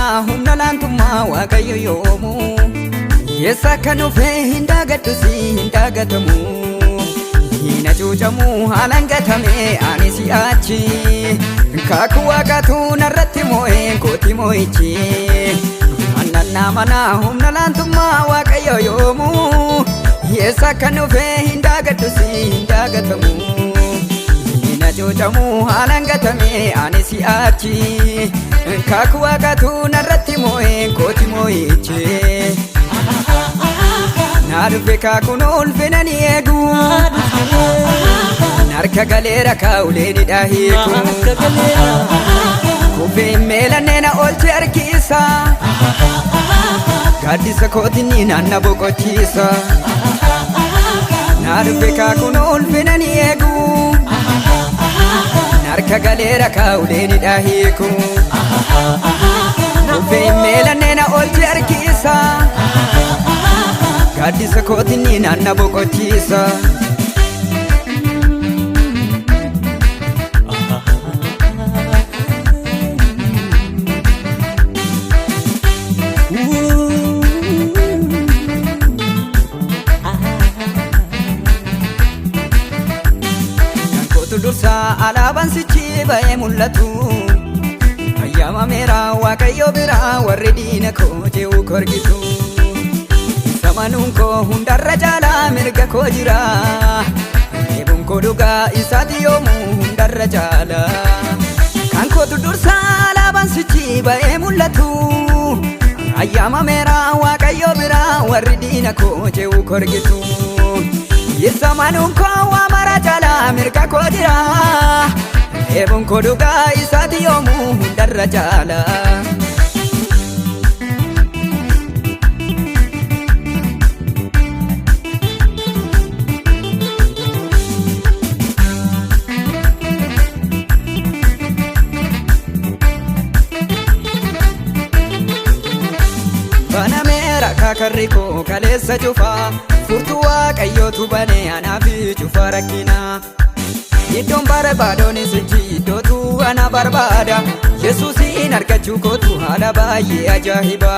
manaa humna laantummaa Waaqayyo yoomuu. Eessa akka dhufe hin daagadhusi hin daagatamu. Hin hacuucamu haalaan gatame ani si'achi. Kaakuu waaqaatu narratti moo'ee kooti moo'ichi. Annannaa manaa humna laantummaa Waaqayyo yoomuu. Eessa akka dhufe hin daagadhusi hin daagatamu. Hin hacuucamu haalaan gatame ani si'achi. Kaakuu waaqaatu narratti moo'ee kooti moo'ichi. Naa dhufe kaakuun ulfina ni eegu. Narka galeera kaa'ulee ni dhaahiiku. Kufee meelannee na oolche harkiisa. Gaaddisa kootiin ni naanna boqochiisa. Naa dhufe kaakuun ulfina ni eegu. Narka galeera kaa'ulee ni dhaahiiku. Kufee meelannee na oolche harkiisa. Gaaddisa kootiin ni naanna boqochiisa. Kan kootu dursaa alaabaan sichi ba'ee mul'atu. Ayyaamameera Waaqayyo biraa warri diina koo je'u korgitu. Samanuun koo hundarra caalaa mirga koo jira. Eebuun koo dhugaa isaati yoomuu hundarra caala. Kan kootu dursaa alaabaan sichi ba'ee mul'atu. Ayyaamameera Waaqayyo biraa warri diina koo je'u korgitu. Samanuun koo waa mara caalaa mirga koo jira. Eebuun koo dhugaa isaati yoomuu hundarra caala. Banameera kakarri koo kaleessa cufaa furtuu Waaqayyootu banee anaaf cufa rakkina. Iddoon barbaadoon sichi iddootu ana barbaada. Yesuusiin argachuu kootu haala baay'ee ajaa'iba.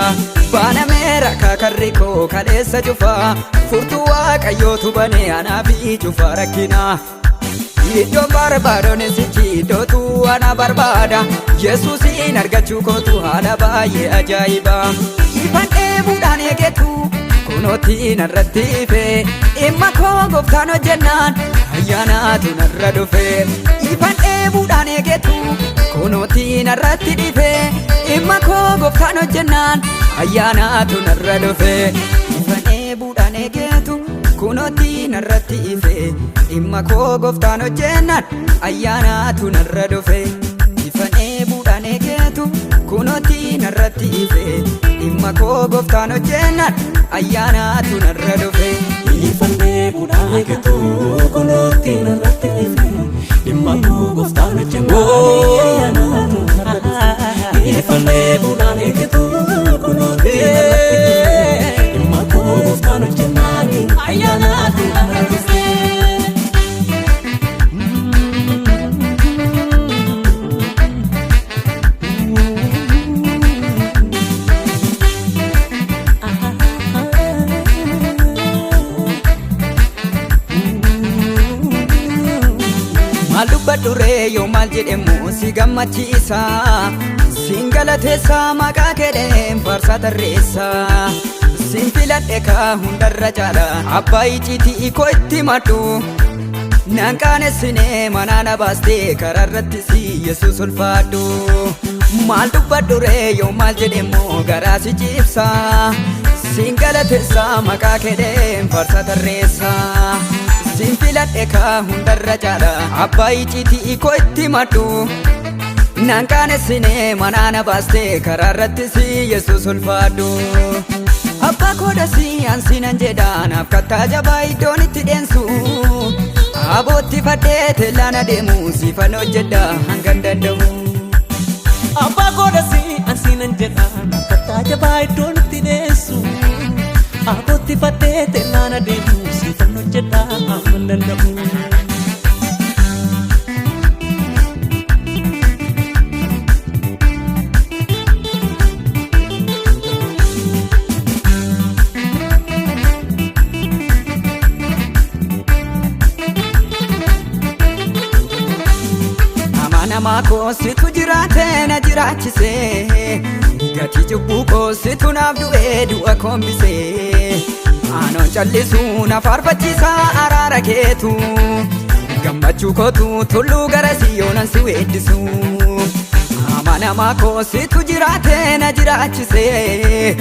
Banameera kakarri koo kaleessa cufaa furtuu Waaqayyootu banee anaaf cufa rakkina. Iddoon barbaadoon sichi iddootu ana barbaada. Yesuusiin argachuu kootu haala baay'ee ajaa'iba. Ifan dheebuudhaan eegetu kunootti narratti ife. Dhimma koo gooftaan hojjennaan ayyaanaatu narra dhufe. Ifan dheebuudhaan eegetu kunootti narratti dhife. Dhimma koo gooftaan hojjennaan ayyaanaatu narra dhufe. Ifan dheebuudhaan eegetu kunootti narratti ife. Dhimma koo gooftaan hojjennaan ayyaanaatu narra dhufe. Ifan dheebuudhaan eegetu kunootti narratti ife. Dhimma koo gooftaan hojjennaan ayyaanaatu narra dhufe. Ifan dheebuudhaan eegetu kunootti narratti ife. Dhimma koo gooftaan hojjennaan ayyaanaatu narra dhufe. Ifan dheebuudhaan eegetu kunootti narratti ife. Dhimma koo gooftaan hojjennaan ayyaanaatu narra dhufe. Maal dubbadhu ree yoo maal jedhemu si gammachiisa. Siin galateessa maqaa keedheen faarsaa tarreessa. Siin filadhe kaa hundarra caala abbaa icciitii koo itti madhu. Naan qaanessinee manaa na baastee karaa irratti si Yesuus ulfaadhu. Maal dubbadhu ree yoo maal jedhemu garaa si ciibsa. Siin galateessa maqaa keedheen faarsaa tarreessa. Siin filadhe kaa hundarra caala abbaa icciitii koo itti madhu. Naan qaanessinee manaa na baastee karaa irratti si Yesuus ulfaadhu. Abbaa koodhasii ansiinan jedha naaf kattaa jabaa iddoon itti dheensu. Abootti fadhee teellaan adeemu siifan hojjedha hangan danda'u. Abbaa koodhasii ansiinan jedha kattaa jabaa iddoon itti dheessu. Abootti fadhee teellaan adeemu siifan hojjedha hamman danda'u. Amanamaa koo situ jiraate na jiraachise, gatii cubbuu koo situ naaf du'ee du'a kombise. Anoon callisuu na faarfachiisa araara keetu, gammachuu kootu tulluu gara siyyoonan si weeddisu. Amanamaa koo situ jiraate na jiraachise,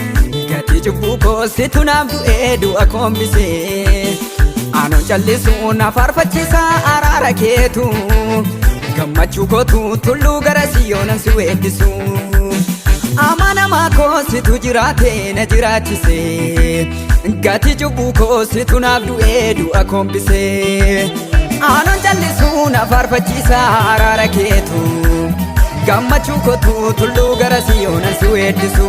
gatii cubbuu koo situ naaf du'ee du'a kombise. Anoon callisuu na faarfachiisa araara keetu, gammachuu kootu tulluu gara siyyoonan si weeddisu. Amanamaa koo situ jiraate na jiraachise, gatii cubbuu koo situ naaf du'ee du'a kombise. Anoon callisuu na faarfachiisa araara keetu, gammachuu kootu tulluu gara siyyoonan si weeddisu.